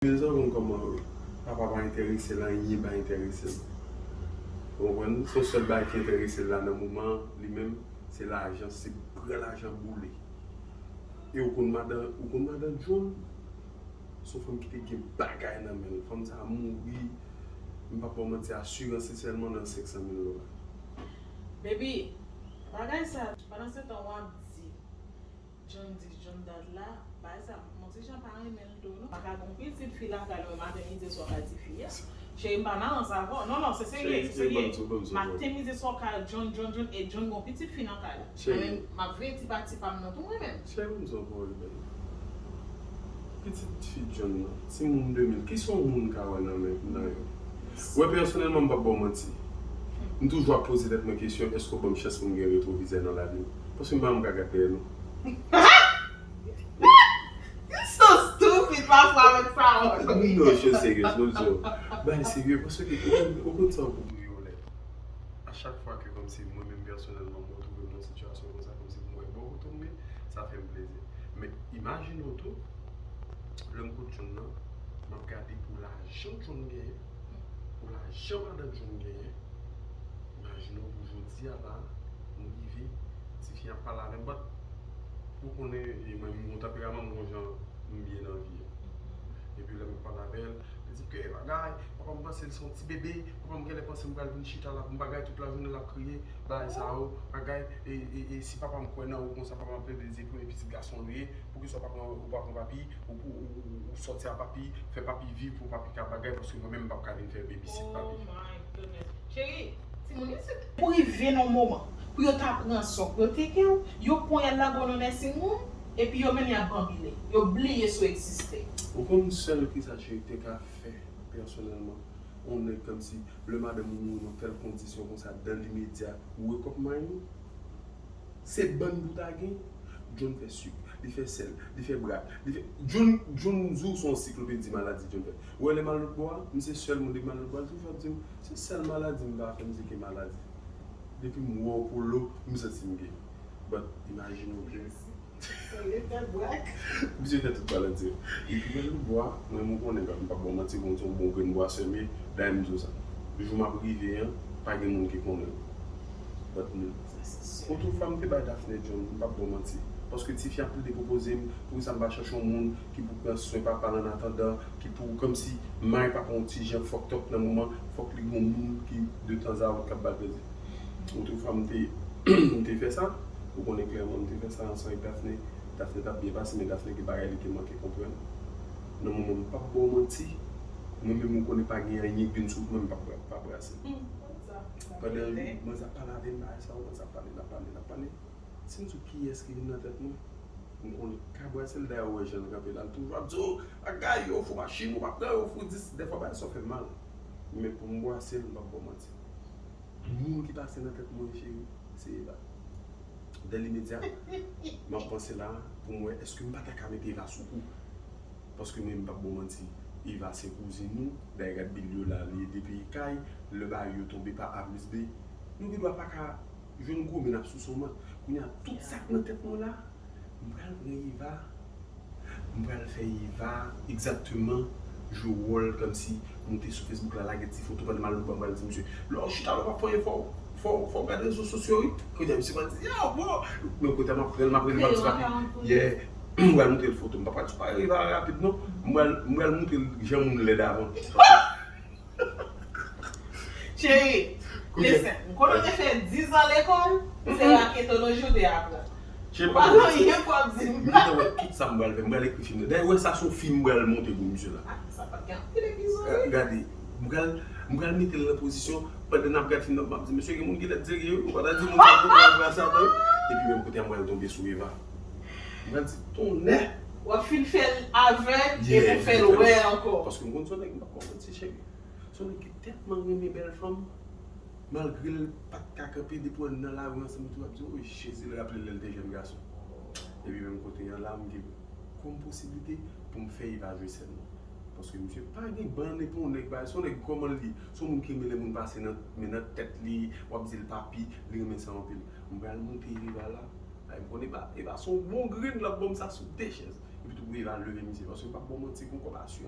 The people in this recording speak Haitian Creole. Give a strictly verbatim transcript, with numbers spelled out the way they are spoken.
Menm sa konn kòman papa pa enterese l, anyen pa enterese l. Ou konprann? Se yon sèl bagay ki enterese l la nan moman an, li menm, se lajan, se pran lajan boule. E ou konn madan, ou konn madan John? Se yon fanm ki te gen bagay nan men l. Fanm sa a mouri, m p ap ba w manti, asirans li sèlman nan senk san mil dola. Baby, bagay sa, pandan se tan w ap di John dis, John dat la, bagay sa, m ti jan pa renmen l tou, non. Pa ka gon pitit fi lakay ou, maten, midi, swa ka di fi a. Cheri, m pa nan rans avè w. Non, non, se serye, se serye. Maten, midi, swa ka John, John, John, e John gon pitit fi nan kay la. Mwen menm, m ap veye ti pati pa m nan tou, mwen menm. Cheri, m di w yon pawòl bèl. Pitit fi John nan, timoun de mil, kisa yon moun ka wè nan men, nan yo? Wè, pèsonèlman, m p ap ba w manti. M toujou ap poze tèt mwen kesyon, èske w ban m chans pou m gen retwovizè nan lavi m? Paske m pa janm ka gad dèyè, non. You so stupid, pafwa, avèk pawòl. Non, je serye, non, je. Bay serye, paske ou konn, ou konn sa w pou yo lè. A chak fwa ke kòmsi mwen menm pèsonèlman, mwen twouve m nan sitiyasyon konsa, kòmsi mwen wè bò kote m ye, sa fè m plezi. Men imajine w tou, lè m kot John nan, m ap gade pou lajan John genyen, pou lajan madan John genyen, imajine w pou jodi a la, m rive, tifi ap pale avè m, but ou konnen, e mwen, m gon tanperaman, m gon jan m ye nan vi a. Epi lè m ap pale avè l, li di ke bagay, papa m panse l se yon ti bebe, papa m genlè panse m pral vin chita la pou m bagay, tout lajounen l ap kriye, bagay sa yo, bagay, e, e, e si papa m kwè nan ou konsa, papa m ap plede di premye pitit gason l ye, poukisa w pa pran, ou pa pran papi, ou, ou, ou, ou sòti a papi, fè papi viv pou papi ka bagay, paske mwen menm m p ap ka vin fè babysit papi. Oh my goodness. Cheri, timoun yo se pou rive nan moman, pou yo ta pran swen, pou yo teke w, yo ponyèt la gwo nan nèsin moun, epi yo menm y ap banbile, yo bliye si w egziste. Ou konn sèl kisa cheri te ka fè pèsonèlman? On nèg kòmsi lè madanm ou mouri nan tèl kondisyon konsa, dan limedya, ou wake up mind ou? Se bann pou ta gen. John fè sik, li fè sèl, li fè brak, li fè, John, John di w se yon ansiklopedi maladi John fè. Ou wè lè m al lòt bò a, m se sèl moun depi m al lòt bò a, li toujou ap di m, se sèl maladi m pa fè, m se ke maladi. Depi m wè w polo, m santi m gen. But imajine w ke Misye fè tout maladi yo. Epi mwen lòt bò a, mwen menm ou konnen m p ap ba w manti, bon, se yon bon grenn bwa sèmen, dayè m di w sa. Jou m ap rive an, pa gen moun ki konnen l. But m, otrefwa m te bay Daphne John, m p ap ba w manti. Paske tifi a plede pwopoze m, poukisa m pa chèche yon moun ki pou pran swen papa l annatandan, ki pou, kòmsi may papa yon ti jan fucked up nan moman, fòk li gon moun ki de tanzawòt k ap ba l plezi. Otrefwa m te, m te fè sa, ou konnen klèman m te fè sa ansanm ak Daphne. Daphne t ap byen pase, men Daphne gen bagay li te manke konprann. Nan moman m p ap ba w manti, mwen menm ou konnen pa gen anyen k vin sou mwen, m p ap, pa brase. Pandan manzè ap pale avè m, bagay sa yo, manzè ap pale, l ap pale, l ap pale. Si m di w kiyès ki vin nan tèt mwen, m konnen ka brase l, dayè ou wè jan l kanpe la, l toujou ap di w, bagay yo, fou machin, ou pa pran yo, fou dis, dèfwa bagay sa yo fè m mal. Men pou m brase l, m p ap ba w manti. Moun ki pase nan tèt mwen, cheri, se Eva. Dan limedya, m ap panse la pou m wè èske m pa ta ka mete Eva sou kou. Paske mwen, m p ap ba w manti, Eva se kouzin nou. Dayè gad bil yo la, li depi kay, lè bagay yo tonbe pa A plis B. Nou gen dwa pa ka jwenn gwo, men n ap souse yon mant. Kounye a, tout sa k nan tèt mwen la, m pral pran Eva. M pral fè Eva egzakteman jwe wòl kòmsi moute sou Facebook la, lage ti foto pandan m al lòt bò, m pral di misye, lè w chita la, w p ap fè anyen, fò w, fò w, fò w gade rezo sosyo, wi. Kounye a, misye pral di, yo, bro! Men kote a, m ap pran l, m ap rele, m ap di, papi, yeah, m pral montre l foto. M pa pral di, pa Eva rapid, non. M pral, m pral montre l jan moun lèd avan. Cheri, listen, m konnen w te fè diz an lekòl, se raketoloji w te aprann. Cheri, ou pa gen anyen pou ap di m la. M gentan wè tout sa m pral fè, m pral ekri fim nan. Dayè, wè sa se yon fim m pral monte pou misye la. Ah, sa pa t gen anpil epizòd, wi. Gade, m pral, m pral mete l nan pozisyon, pandan n ap gad fim nan, m ap di, mesye, gen moun ki lèd serye, wi, ou pa ta di moun sa pou pran sa, non. Epi menm kote a, m pral tonbe sou Eva. M pral di, tonnè! W ap fin fè l avèg, epi w fè l wè ankò. Paske m konn se yon nèg, m p ap ba w manti, cheri. Se yon nèg ki tèlman renmen bèl fanm, malgre l pa t ka kanpe depi w nan lari ansanm, tou ap di, o Jezi, l raple l lè l te jèn gason. Epi menm kote a la, m gen kòm posiblite pou m fè Eva jwe sèn nan. Paske misye pa gen bann epi yon nèg, se yon nèg kòman l ye. Se yon moun ki renmen lè moun pase nan, men nan tèt li, w ap di l papi, li renmen sa anpil. M pral monte Eva la, ay, m konnen Eva, Eva se yon bon grenn, l ap ban m sa sou de chèz. Epi tou pou Eva leve misye, paske m p ap ba w manti, gon kòb asirans.